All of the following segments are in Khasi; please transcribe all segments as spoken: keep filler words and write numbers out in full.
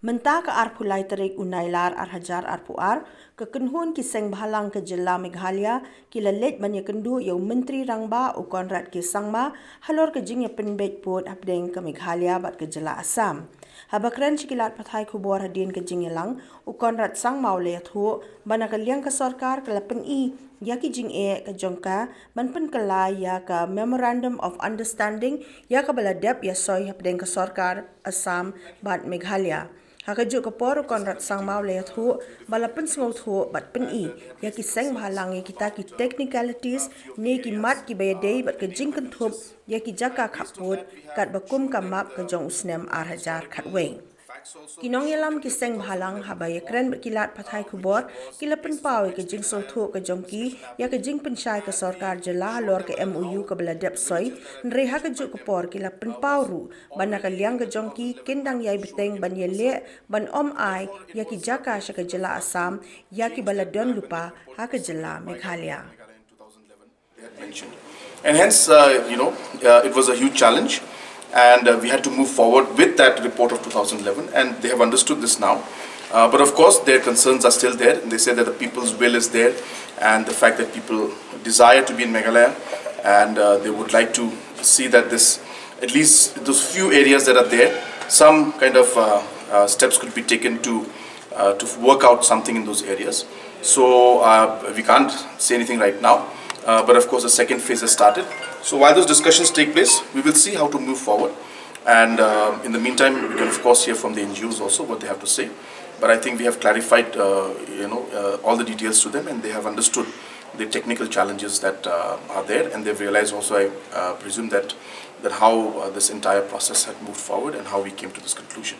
Mynta ka arphew lai tarik u Nailar ar hajar arphew ar, ka kynhun ki seng bhalang ka jylla Meghalaya ki la leit ban ïakynduh ïa u Myntri Rangbah u Conrad K Sangma halor ka jingïapynbeit pud hapdeng ka Meghalaya bad ka jylla Assam. Haba kren sha ki lad pathai khubor hadien ka jingïalang, u Conrad Sangma u la ïathuh ba na ka liang ka sorkar ka la pyni ïa ki jingeh ka jong ka ban pynkylla ïa ka Memorandum of Understanding ïa kaba la dep ïasoi hapdeng ka sorkar Assam bad Meghalaya. Ha kajuh ka por u Conrad Sangma u la ïathuh ba la pynsngewthuh bad pyni ïa ki seng bhalang ïa kita ki technicalities ne ki mat kiba ïadei bad ka jingkynthup ïa ki jaka khappud katba kum ka map ka jong u snem ar hajar khatwei. Ki nongïalam ki seng bhalang haba ïakren bad ki lad pathai khubor ki la pynpaw ïa ka jingsngewthuh ka jong ki ïa ka jingpynshai ka sorkar jylla halor ka M O U kaba la dep soi, hynrei ha kajuh ka por ki la pynpaw ruh ba na ka liang ka jong ki kin dang ïai bteng ban ïaleh ban ym ai ïa ki jaka sha ka jylla Assam ïa kiba la don lypa ha ka jylla Meghalaya. They had mentioned. And hence, uh, you know, uh, it was a huge challenge, and uh, we had to move forward with that report of two thousand eleven, and they have understood this now. Uh, but of course, their concerns are still there. They say that the people's will is there, and the fact that people desire to be in Meghalaya, and uh, they would like to see that this, at least those few areas that are there, some kind of uh, uh, steps could be taken to uh, to work out something in those areas. So uh, we can't say anything right now. Uh, but of course, the second phase has started. So while those discussions take place, we will see how to move forward. And uh, in the meantime, we can of course hear from the N G Os also what they have to say. But I think we have clarified, uh, you know, uh, all the details to them, and they have understood the technical challenges that uh, are there, and they've realized also, I uh, presume, that that how uh, this entire process had moved forward and how we came to this conclusion.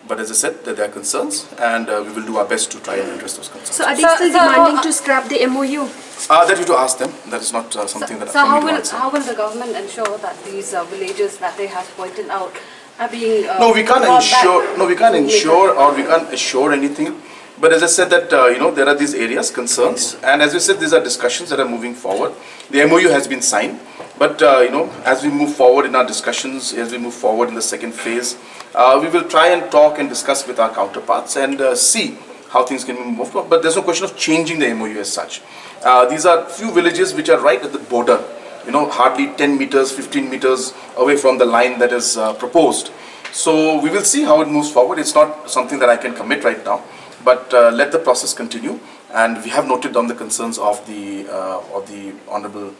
But as I said, that there are concerns, and uh, we will do our best to try and address those concerns. So are they still demanding to scrap the M O U? Uh, that you to ask them. That is not uh, something that So for how me to will answer. how will the government ensure that these uh, villages that they have pointed out are being uh, No, we can't brought back ensure. No, we can't to Meghalaya? Ensure, or we can't assure anything. But as I said, that uh, you know, there are these areas, concerns, and as we said, these are discussions that are moving forward. The M O U has been signed, but uh, you know, as we move forward in our discussions, as we move forward in the second phase, uh, we will try and talk and discuss with our counterparts and uh, see how things can be moved forward. But there's no question of changing the M O U as such. Uh, these are few villages which are right at the border, you know, hardly ten meters, fifteen meters away from the line that is uh, proposed. So we will see how it moves forward. It's not something that I can commit right now, but uh, let the process continue. And we have noted down the concerns of the uh, of the honorable,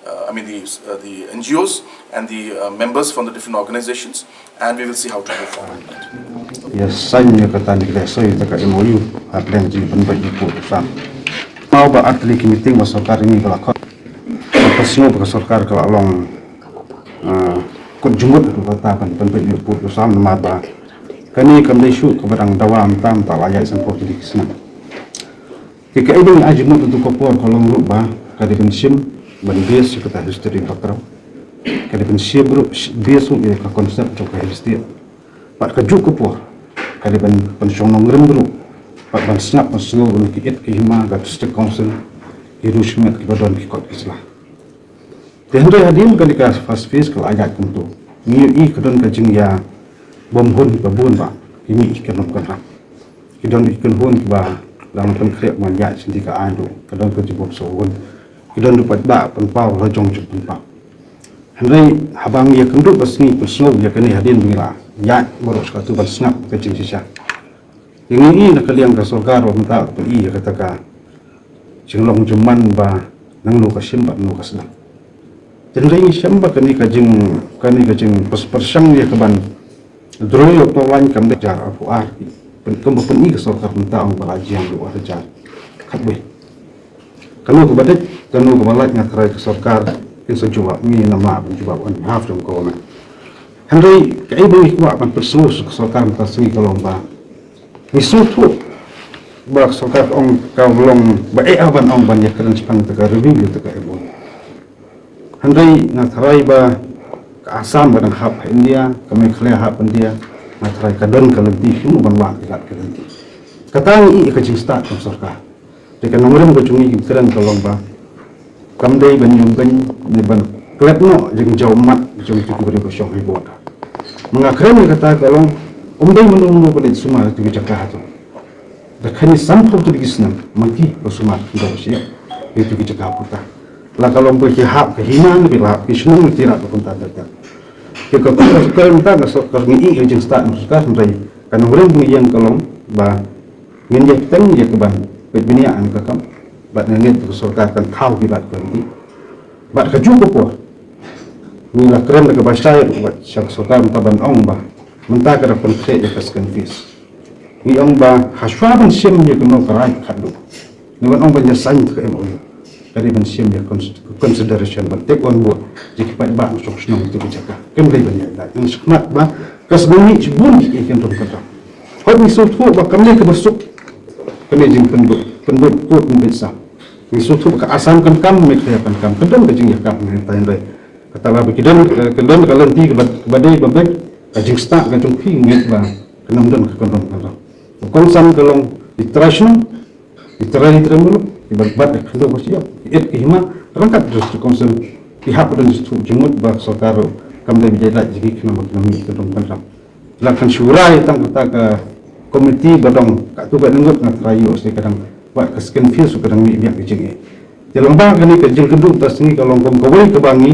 uh, I mean the uh, the N G Os and the uh, members from the different organizations, and we will see how to move forward with that. Ïa sign ïa kata, ïa kata soi ïa ka M O U hapdeng jingpynbeit ïa pud u sam. Nau ba ar tylli ki meeting ba sorkar ïa ngi ka la khot. Ka sngew ba ka sorkar ka la long kut jingmut ïa kata ban pynbeit ïa pud u sam namar ba kane kam dei shuh kaba dang dawa mynta mynta, la ïaid san phew tylli ki snem. Te kaei ba ngi ai jingmut ïa ka por ka long ruh ba ka dei ban shim ban base ïa kata history background. Ka dei ban shim ruh base ruh ïa ka concept jong ka heritage. Bad kajuh ka por ka dei ban pynshong nongrim ruh bad ban sngap ban sngew ruh ki it ki hima ka District Council, ki riew shimet kiba don ki kot ki sla. Te hynrei hadien kane ka first phase ka la ïaid kumto, ngi ïohi ka don ka jingïabymhun kiba bun ba ki mih ki kynhun kynhap. Ki don ki kynhun kiba dang pynkhreh ban ïaid sha ka aiñ ruh ka don ka jingbymsngewhun. Ki don ruh paidbah pynpaw la jong jong pynpaw. Hynrei haba ngi ïakynduh ba sngi pynsngew ïa kane hadien ba ngi la ïaid baroh shi katta ban sngap ka jingshisha. Te ngi i na ka liang ka sorkar ba mynta ka pyni ïa kata ka jinglong jingman ba nangno ka shim bad nangno ka sdang. Te hynrei ngi shem ba kane ka jing kane ka jingpyrshang ïa ka ban droi ïa u Tawlaiñ kam dei jar arphew ar. Pyn kumba pyni ka sorkar mynta ong ba la jia ruh ar hajar khatwei. Kano kaba dei kano kaba lait nga tharai ka sorkar kin sa jubab ngi namar ban jubab on behalf jong government. Hynrei kaei ba ngi kwah ban pynsngew sha ka sorkar mynta sngi ka long ba ngi sngewthuh ba ka sorkar ka ong ka long ba eh ban ong ban ïakren shaphang kata ka review ïa kata ka M O U. Hynrei nga tharai ba ka Assam ka dang hap ha India, ka Meghalaya hap India, nga tharai ka don ka lynti shuh ban wad ïa ka lynti. Kata ngi i ka jingstad ka sorkar. Te ka nongrim ka jong ngi ki kren ka long ba kam dei ban ïum beiñ ne ban klet noh jingjaw mat jong ki briew ba shong ha border. Ma nga kren ïa kata ka long Um dei mano mano ba leit sumar ïa kito ki jaka hato. Da kane sanphew tylli ki snem ma ki ba sumar khyndew shyiap ïa kito ki jaka puta. La ka long ba ki hap ka hima ne ki la hap ki shnong ne ki la ka kumta ter ter. Ki ka kumta ka sorkar ngi ïohi ka jingstad na sorkar hynrei ka nongrim ba ngi ïeng ka long ba ngin ïa bteng ïa ka ban peit bniah ne ka kam bad ngi ngeit ba ka sorkar kan thaw ki lad ka lynti. Bad kajuh ka por ngi la kren da kaba shai ruh bad sha ka sorkar mynta ban ong ba mynta ka dei ban khreh ïa ka second phase. Ngi ong ba hashwa ban shim ïa kano ka rai khatduh ngi ban ong ban ïa sign ka M O U. Ka dei ban shim ïa cons- consideration ban take on board ïa ki paidbah na shnong shnong ïa ki jaka. Kam dei ban ïa lait ngi shakmat ba ka sdang ngi shibun ki ki kan rum kan ram. Hoi ngi sngewthuh ba kam dei kaba suk kane jingpynduh pynduh kut ngi bit sa. Ngi sngewthuh ba ka Assam kan kam Meghalaya kan kam kan don ka jingïakam ngi tai ndai. Kata ba ki don ka don ka lynti kaba kaba dei ba bek ka jingstad ka jong phi ngi ba ka nam don ka kan rum kan ram. Ka kongsan ka long ki trai shnong ki trai trai muluk ki bad bad ka khyndew ka shyiap ki et ki hima rangkat district council ki hap don jingthuh jingmut ba sorkar ruh kam dei ba ïa lait jingki khnang ba ki nam ngi kan rum kan ram. La kan shu rai tang kata ka komiti ba dang katto katne ngut nga trai ïoh sdei ka dang bad ka second phase ka dang mih biang ka jingeh. Te long ba kane ka jingkynduh ta sngi ka long kum kawei kaba ngi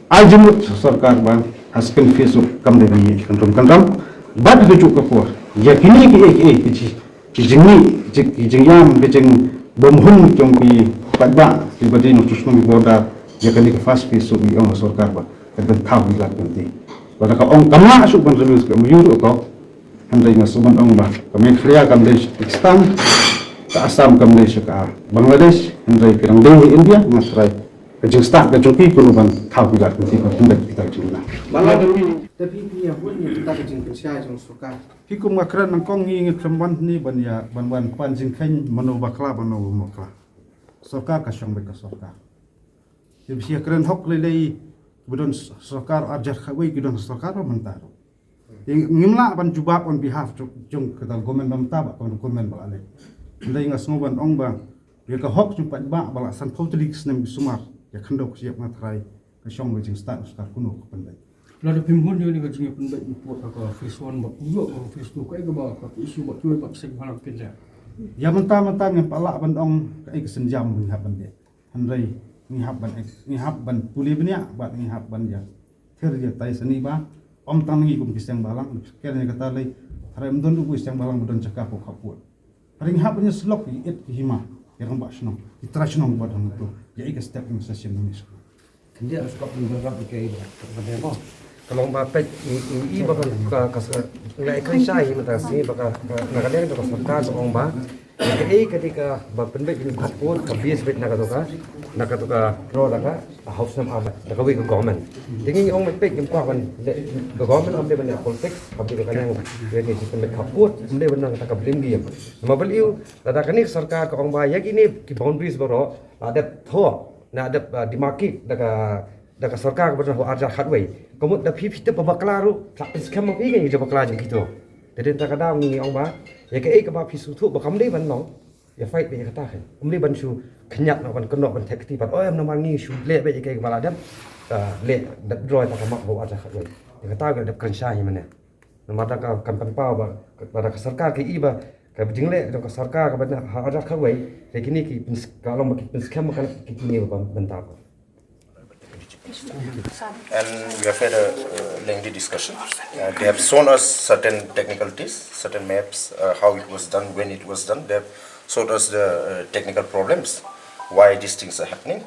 ai jingmut sha sorkar ba ha second phase kam dei ban mih kan rum kan ram. Bad ha kajuh ka por ïa kine kiei kiei ki ji- ki jingmih ki jing- ki jingïam ki jingbymhun jong ki paidbah kiba dei na shnong ki border ïa kane ka first phase ngi ong ha sorkar ba kan pynthaw ïa ka lynti. Ba da ka ong kam lah shuh ban release ka M O U ruh ka Hynrei nga sngewbha ban ong ba ka Meghalaya kam dei sha Pakistan, ka Assam kam dei sha ka Bangladesh, hynrei ka dang dei ha India, nga tharai ka jingstad ka jong ki kumno ban thaw ki lad, ki ban pyndep kita ki jingduna. Ba la dang ni, te phi phi ïa bun ïa kita ki jingpynshai jong sorkar. Phi kum nga kren nyngkong ngi ngi khlem wan hangne ban ïa ban wan pan jingkheiñ mano bakla mano bym bakla. Sorkar ka shong beit ka sorkar. Te phi ïa kren hok lei lei ba don sorkar arjar kawei ki don sorkar ba mynta ruh. Te ngim lah ban jubab on behalf jong, jong kata government ba mynta bad government ba la leit. Hynrei nga sngew ban ong ba ïa ka hok jong paidbah ba la sanphew tylli ki snem ki sumar ïa khyndew ka shyiap nga tharai ka shong ba jingstad sorkar kumno ka pynbeit. Lada phim hun ïa ka jingpynbeit report ha ka phase one bad u ïoh ka phase two kaei kaba ka issue ba kiwei pat seng ba la pynleh. Ïa mynta mynta ngim pat lah ban ong kaei ka sienjam ba ngi hap ban leh. Hynrei ngi hap ban ek- ngi hap ban pule bniah bad ngi hap ban ïa ther ïa tai sani ba ym tang ngi kum ki seng balang. Kane kata lei tharai ym don ruh ki seng balang ba don jaka pok hap put. Hynrei ngi hap ban ïa slok ïa et ki hima ïa rangbah shnong ïa trai shnong ba don tu ïa ïa ka step ngi sa sien ngi. Khyndiat skop ngi ba rap ïa ka ïa ba ka long ba peit ngi ngi ba ka ka ka ngai kan shai mynta si ba ka na ka leng ka sorkar ka ong ba Kaei ka dei kaba pynbeit ïa ka support ka base beit na kata ka, na kata ka draw da ka House nam ar da kawei ka government. Te ngi ong beit ngim kwah ban leh ka government kam dei ban leh politics, kam dei ban leh ka support, kam dei ban nang kata ka blame game. Namar balei lada kane ka sorkar ka ong ba ïa kine ki boundaries baroh la dep thoh, la dep demarcate da ka da ka sorkar kaba don ha u arhajar khatwei. Ka mut da phi phi tip ba bakla ruh, sa pynskhem ma phi ka ïa bakla jong kito. Te dei ta ka daw ngi ong ba ïa kaei kaba phi sngewthuh ba kam dei ban long. Ïa fight beit ïa kata kan. Kam dei ban shu khynñiat noh ban kynnoh ban thep kti pat. Oh em namar ngi shu leh beit ïa kaei kaba la dep. Leh dep draw ta ka map ba u arhajar khatwei. Ïa kata ka dep kren shai hi mane. Namar da ka kam pynpaw ba lada ka sorkar ka i ba ka jingleh jong ka sorkar kaba na ha arhajar khatwei. Te kine ki pyns- ka long ba ki pynskhem ba ka ki kine ba bynta ba. And we have had a uh, lengthy discussion. Uh, they have shown us certain technicalities, certain maps, uh, how it was done, when it was done. They have showed us the uh, technical problems, why these things are happening.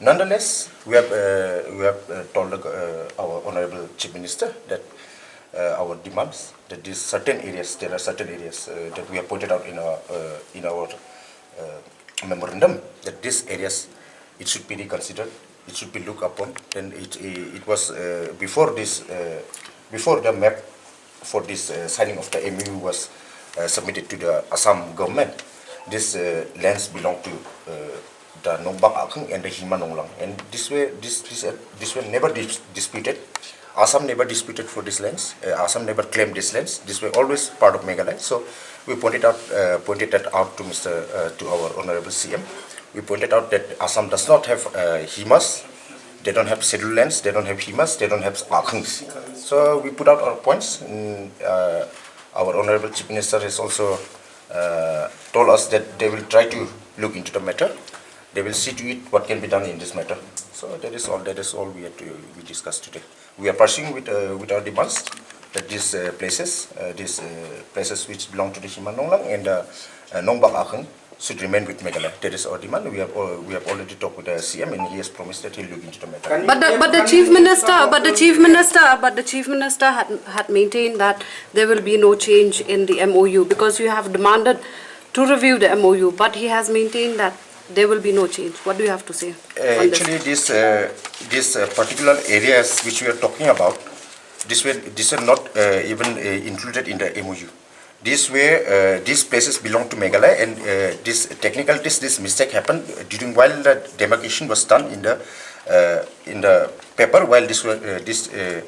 Nonetheless, we have uh, we have uh, told the, uh, our honorable chief minister that uh, our demands that these certain areas, there are certain areas uh, that we have pointed out in our uh, in our uh, memorandum that these areas it should be reconsidered, it should be looked upon. Then it it was uh, before this uh, before the map for this uh, signing of the M O U was uh, submitted to the Assam government. This uh, lands belong to uh, the Nongbang Akhung and the Hima Nonglang, and this way this this uh, this were never dis- disputed. Assam never disputed for these lands. Uh, Assam never claimed these lands. These were always part of Meghalaya. So we pointed out uh, pointed that out to Mister Uh, to our honorable C M. We pointed out that Assam does not have uh, Himas. They don't have scheduled lands. They don't have Himas. They don't have Akhungs. So we put out our points. Mm, uh, Our Honorable Chief Minister has also uh, told us that they will try to look into the matter. They will see to it what can be done in this matter. So that is all. That is all we had to we discussed today. We are pursuing with uh, with our demands that these uh, places, uh, these uh, places which belong to the Hima Nonglang and uh, uh, Nongbak Akhung should remain with Meghalaya. That is our demand. We have al- we have already talked with the C M and he has promised that he'll look into the matter. But the, but the chief minister, but the chief minister, but the chief minister had had maintained that there will be no change in the M O U because you have demanded to review the M O U, but he has maintained that there will be no change. What do you have to say Uh, on this? Actually, this uh, this uh, particular areas which we are talking about, this were this are not uh, even uh, included in the M O U. This were uh, these places belong to Meghalaya, and uh, this technicalities, this mistake happened during while the demarcation was done in the uh, in the paper while this were, uh, this uh,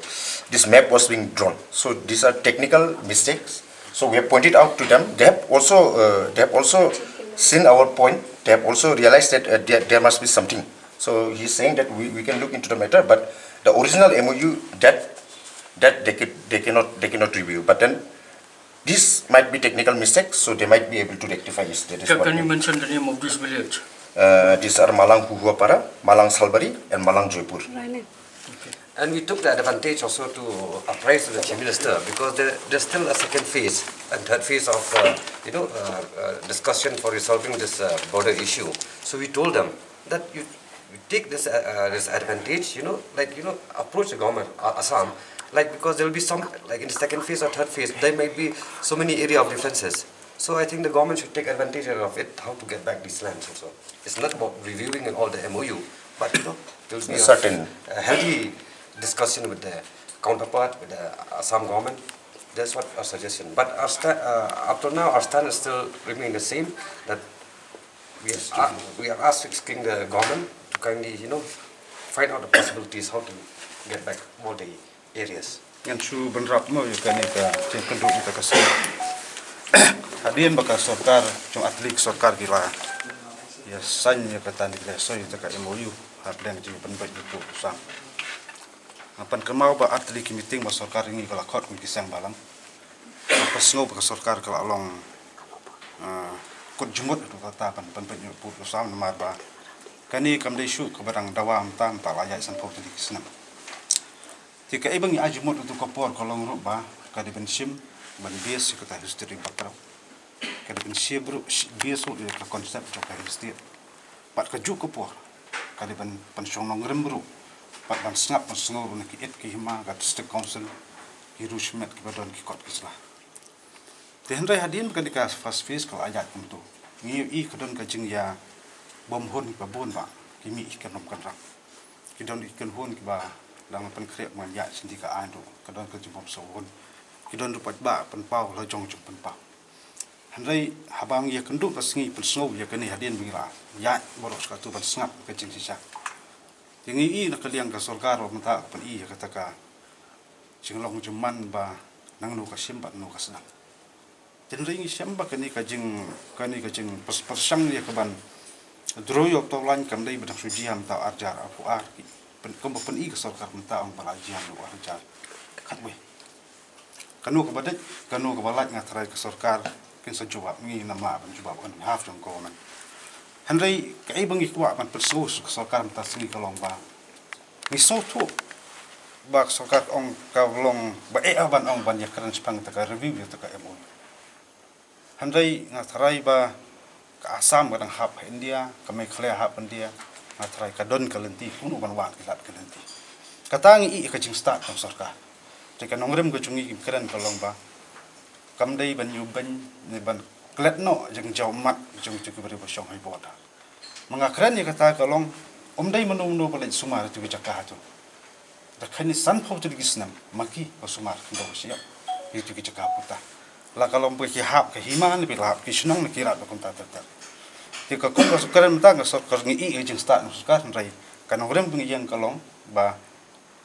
this map was being drawn. So these are technical mistakes. So we have pointed out to them. They have also uh, they have also seen our point. They have also realized that uh, there, there must be something. So he's saying that we, we can look into the matter, but the original M O U that that they could they cannot they cannot review. But then this might be technical mistake, so they might be able to rectify it. That is Can, what can you we mention the name of this village? Uh, these are Malang Huhuapara, Malang Salbari, and Malang Joypur. Right. And we took the advantage also to apprise the Chief Minister because there, there's still a second phase and third phase of uh, you know uh, uh, discussion for resolving this uh, border issue. So we told them that you, you take this uh, uh, this advantage, you know, like you know, approach the government uh, Assam, like because there will be some like in the second phase or third phase there might be so many area of differences. So I think the government should take advantage of it, how to get back these lands also. It's not about reviewing and all the M O U, but you know, there will be a, Certain. a healthy discussion with the counterpart, with the Assam government. That's what our suggestion. But our sta- uh, up to now, our stand is still remain the same, that we are, uh, we are asked asking the government to kindly, you know, find out the possibilities how to get back all the areas. Ngan shu bynrap mo ïa kane ka jingkynduh ïa ka seng. Hadien ba ka sorkar jong atli ka sorkar ki la ïa sign ïa ka tani ki la soi ïa ka M O U ha pdeng jingpynbeit ïa ka pud u sam. Nga pan kynmaw ba atli ki meeting ba sorkar ngi ka la khot kum ki seng balang. Nga pa sngew ba ka sorkar ka la long ah, kut jingmut ïa ka ta ban pynbeit ïa ka pud u sam namar ba kane kam dei shuh kaba dang dawa mynta mynta la ïaid sanphew tylli ki snem. Te kaei ba ngi ai jingmut ïa ka por ka long ruh ba ka dei ban shim ban base ïa kata history background. Ka dei ban shim ruh base ruh ïa ka concept jong ka hill state. Bad kajuh ka por ka dei ban pynshong nongrim ruh bad ban sngap ban sngew ruh na ki eit ki hima ka district council, ki riew shimet kiba don ki kot ki sla. Te hynrei hadien ba kane ka first phase ka la ïaid kumto, ngi ïohi ka don ka jingïabymhun kiba bun ba ki mih ki kynrum kynrang. Ki don ki kynhun kiba dang pynkhreh ban ïaid sha ka aiñ ruh, ka don ka jingbymsngewhun. Ki don ruh paidbah pynpaw la jong jong pynpaw. Hynrei haba ngi ïakynduh ka sngi pynsngew ïa kane hadien ba ngi la ïaid baroh shi katta ban sngap ka jingshisha. Te ngi i na ka liang ka sorkar ba mynta ka pyni ïa kata ka jinglong jingman ba nangno ka shim bad nangno ka sdang. Te hynrei ngi shem ba kane ka jing kane ka jing pyrshang ïa ka ban draw ïa u tawlaiñ kam dei ba dang shu jia mynta ar hajar arphew ar ki. Pyn kumba pyni ka sorkar mynta ong ba la jia mynta ar hajar khatwei. Kano kaba dei kano kaba lait nga tharai ka sorkar kin sa jubab ngi na ma ban jubab on behalf jong government. Hynrei kaei ba ngi kwah ban pynsngew ka sorkar mynta sngi ka long ba ngi sngewthuh ba ka sorkar ong ka long ba eh ban ong ban ïakren shaphang ta ka review ïa ta ka M O U. Hynrei nga tharai ba ka Assam ka dang hap ha India, ka Meghalaya hap India, nga tharai ka don ka lynti kumno ban wad ka lad ka lynti. Kata ngi i ka jingstad ka sorkar. Te ka nongrim ka jong ngi kim kren ka long ba kam dei ban ïu ban ne ban klet noh jong jaw mat jong jong ki bari ba shong hai border. Ma nga kren ïa kata ka long um dei mano mano ba leit sumar ïa tu ki jaka ha tu. Da kane sanphew tylli ki snem ma ki ba sumar khyndew shi ïa tu ki jaka puta. La ka long ba ki hap ka hima ne ba la hap ki shnong ne ki rat ba kumta ter ter. Te ka kum ka sorkar mynta ka sorkar ngi i ïa jingstad na sorkar hynrei ka nongrim ba ngi ïeng ka long ba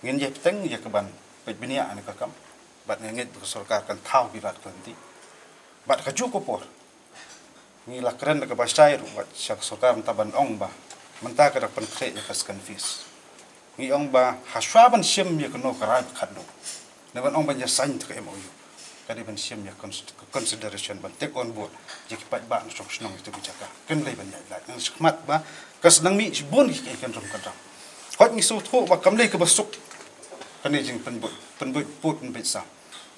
ngin ïa bteng ïa ka ban peit bniah ne ka kam. Bad ngi ngeit ba ka sorkar kan thaw ki rat ka lynti. Bad ka juh ka por ngi la kren da kaba shai ruh bad sha ka sorkar mynta ban ong ba mynta ka da pynkhreh ïa ka second phase. Ngi ong ba hashwa ban shim ïa kano ka rai ba khatduh ne ban ong ban ïa sign ta ka M O U. ka dei ban shim ïa cons-, consideration ban take on board ïa ki paidbah na shong shnong ïa tu ki jaka. Kan dei ban ïaid lait. Ngan sngewkhmat ba ka sdang mih shibun ki, ki kynrum kynram. Hooid ngi sngewthuh ba kam dei kaba suk kane jingpynbuit, pynbuit pud pynbuit sam.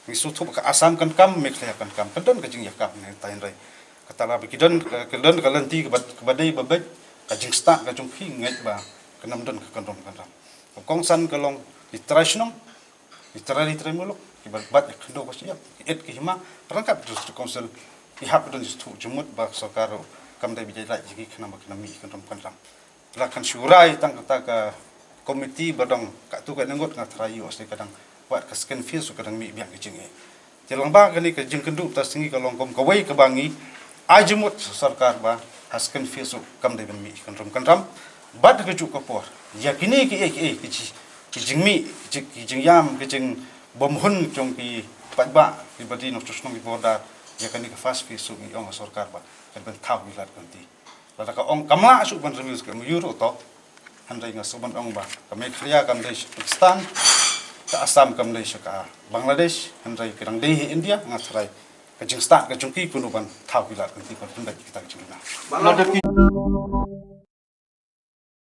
Ngi sngewthuh ba ka Assam kan kam, Meghalaya kan kam. Kan don ka jingïakam ne tai hynrei kata la ba ki don, ka don ka lynti kaba, kaba dei ba beit, ka jingstad ka jong ki ngeit ba kan ym don ka kynrum kynram. Ka kongsan ka long ki trai shnong, ki trai ri trai muluk, kiba bat ïa khyndew ka shyiap, ki et ki hima, ryngkat District Council, ki hap don sngewthuh jingmut ba sorkar kam dei ba ïaid lait ïa ki khnang ba kin ym mih kynrum kynram. La kan shu rai tang kata ka komiti ba dang katto katne ngut, nga tharai ïoh sdang ka dang wad ka second phase ka dang mih biang ka jingeh. Te lyngba kane ka jingkynduh mynta sngi ka long kum kawei kaba ngi ai jingmut sorkar ba ha second phase kam dei ban mih kynrum kynram. Bad ka juh ka por ïa kine kiei kiei ki ji-, ki jingmih, ki ji-, ki jingïam, ki jingbymhun jong ki paidbah kiba dei nongshong shnong ki border, ïa kane ka first phase ngi ong ha sorkar ba kan ban thaw ki lad ka lynti. Lada ka ong kam lah shuh ban review, ka ym ïoh ruh to. Hynrei nga sngewbha ban ong ba ka Meghalaya kam dei sha Pakistan, ka Assam kam dei sha ka Bangladesh, hynrei ka dang dei ha India, nga tharai ka jingstad ka jong ki kumno ban thaw ki lad ka lynti ban pyndait kita ki jingkynmaw. Lada ki